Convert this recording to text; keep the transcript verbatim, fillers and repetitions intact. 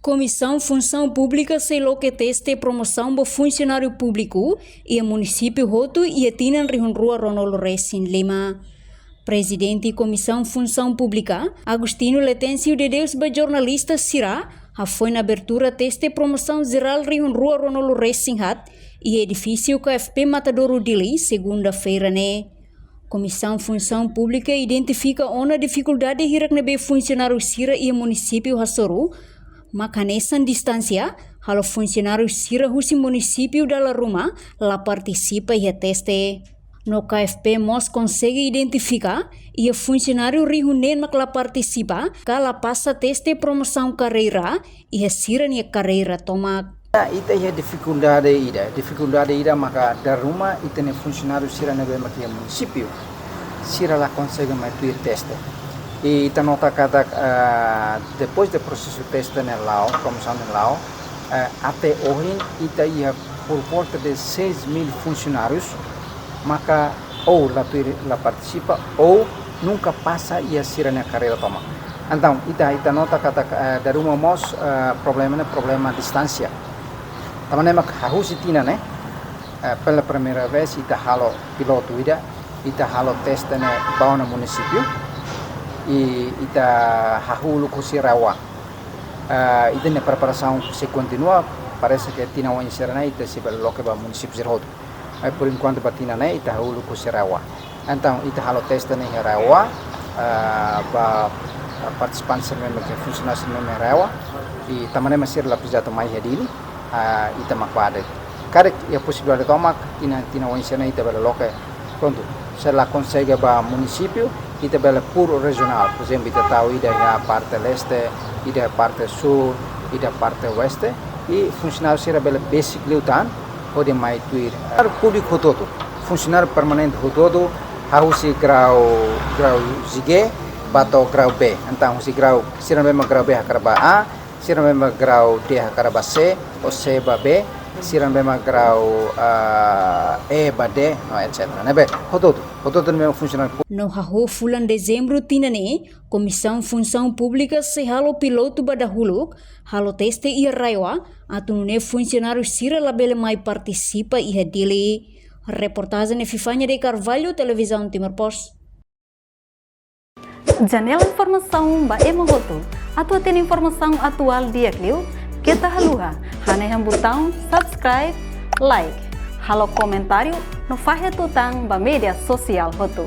Komisaun Funsaun Públika sei loke teste promosaun ba funsionáriu públiku iha munisípiu hotu iha tinan rihun rua ruanulu resin lima. Prezidente Komisaun Funsaun Públika, Agostinho Letêncio de Deus, ba jornalista sira hafoin abertura teste promosaun jerál rihun rua ruanulu resin haat iha edifísiu K F P Matadouro, Dili, segunda-feira ne'e. Komisaun Funsaun Públika identifika ona difikuldade hirak ne'ebé funsionáriu sira iha munisípiu hasoru, mak hanesan distánsia, halo funsionáriu sira husi munisípiu dala ruma la partisipa iha teste. No K F P mós konsege identifika iha funsionáriu rihun neen mak la partisipa ka la pasa teste promosaun karreira iha sira-nia karreira tomak. Ita iha difikuldade ida, difikuldade ida maka dala ruma ita-nia funsionáriu sira ne'ebé mak iha munisípiu, sira la konsege mai tuir teste. I ita nota katak, ah, depois de prosesu teste ne'e la'o, promosaun ne'e la'o, eh, até ohin ita iha por volta de seis mil funsionárius maka ou la tuir, la partisipa ou nunka pasa iha sira-nia karreira tomak. Entaun, ita, ita nota katak, eh, dala ruma mós, eh, problema ne'e problema distánsia. Tanba ne'e mak hahú husi tinan ne'e, eh, pela primeira vez ita halo pilotu ida, ita halo teste ne'e ba ona munisípiu, i ita hahú uluk husi RAEOA. Eh, ita-nia preparasaun sei kontinua, parese ke tinan oin sira-ne'e ita sei bele loke ba munisípiu sira hotu. Maibé por enkuantu ba tinan ne'e ita hahú uluk husi RAEOA. Entaun, ita halo teste ne'e iha RAEOA, ah, ba partisipante sira ne'ebé ke funsionáriu sira ne'ebé iha RAEOA, i tanba ne'e mak sira la presiza atu mai iha Dili, ah, ita mak bá de'it. Karik iha posibilidade tomak, tinan, tinan oin sira-ne'e ita bele loke, prontu, se la konsege ba munisípiu, ita bele por rejionál, por ezemplu, ita tau ida iha parte leste, ida iha parte súl, ida iha parte oeste, i funsionáriu sira bele besik liután, hodi mai tuir. Para públiku hotu-hotu, funsionáriu permanente hotu-hotu, hahú husi grau, grau G, ba to'o grau B. Entaun, husi grau, sira ne'ebé mak grau B hakarak ba A, sira ne'ebé mak grau D hakarak ba C, ou C ba B, sira ne'ebé mak grau, ah, E ba D, no, et cetera. Ne'ebé, hotu-hotu, hotu-hotu ne'ebé mak funsionáriu públiku. No hahú fulan Dezembru tinan ne'e, Komisaun Funsaun Públika sei halo pilotu ba dahuluk, halo teste iha RAEOA, atu nune'e funsionáriu sira labele mai partisipa iha Dili. Reportajen Epifania de Carvalho, Televizaun Timor Post. Janela informasaun ba ema hotu. Atu hatene informasaun atuál di'ak liu, keta haluha hanehan butaun subscribe, like, halo komentáriu no fahe tutan ba média sosiál hotu.